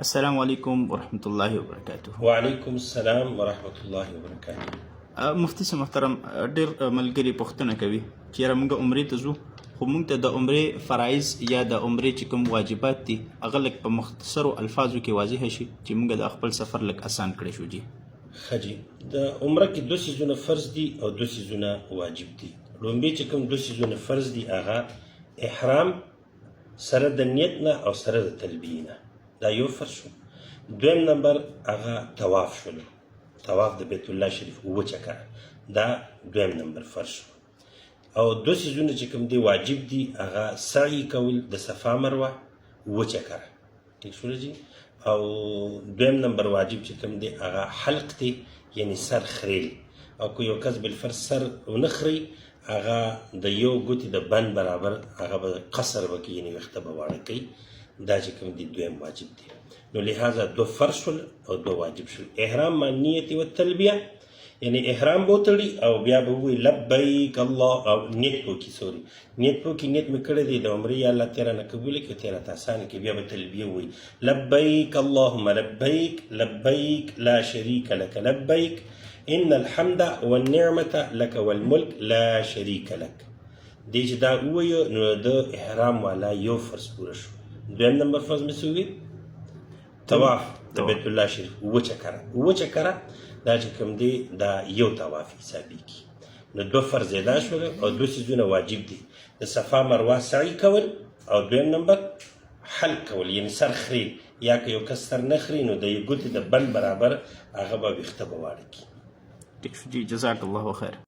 السلام علیکم ورحمت الله وبرکاته. وعلیکم السلام ورحمت الله وبرکاته. مفتي صاحب محترم، ډېر ملګري پوښتنه کوي چې یاره موږ عمرې ته ځو، خو موږ ته د عمرې فرایض یا د عمرې چې کوم واجبات دي هغه لږ په مختصرو الفاظو کې واضح شي چې موږ د خپل سفر لږ اسان کړی شو جي. ښه جي، د عمره کې دوه څیزونه فرض دي او دوه څیزونه واجب دي. لومبی چې کوم دوه څیزونه فرض دي هغه احرام سره د نیت نه او سره د تلبیې نه، دا یو فرض شو. دویم نمبر هغه طواف شولو، طواف د بیت الله شریف اووه چکره، دا دویم نمبر فرض شو. او دوه څیزونه چې کوم دی واجب دي هغه سعی کول د صفا مروه اووه چکره، ټیک شول جی. او دویم نمبر واجب چې کوم دی هغه حلق دی، یعنی سر خریل. او که یو کس بالفرض سر ونه خري هغه د یو ګوتې د بند برابر هغه به قصر به کوي، یعنی ویښته به واړه کوي. دا چې کوم دی دویم واجب دی. نو لهذا دوه فرض شول او دوه واجب شول. احرام مع نیت و تلبیه، یعنی احرام به وتړي او بیا به ووایي لبیک الله، او نیت به وکړي، سوري نیت به وکړي، نیت مې کړی دی د عمرې، یا الله ته رانه قبول کړي، ته راته اسانه کړي. بیا به تلبیه ووایي لبیک اللهم لبیک لبیک لا شریک لک لبیک ان الحمد والنعمة لک والملک لا شریک لک. دی چې دا ووایو نو د احرام والا یو فرض پوره شو. دویم نمبر فرض مې څه وویل؟ طواف د بیت الله شریف اووه چکره، اووه چکره دا چې کوم دی دا یو طواف حسابېږي. نو دوه فرض ادا شول او دوه څیزونه واجب دي، د صفا مروه سعی کول او دویم نمبر حلق کول، یعنی سر خریل، یا که یو کس سر نه خري نو د یو ګوتې د بند برابر هغه به ویښته به واړه کړي. ټیک شو جی، جزاک الله خیر.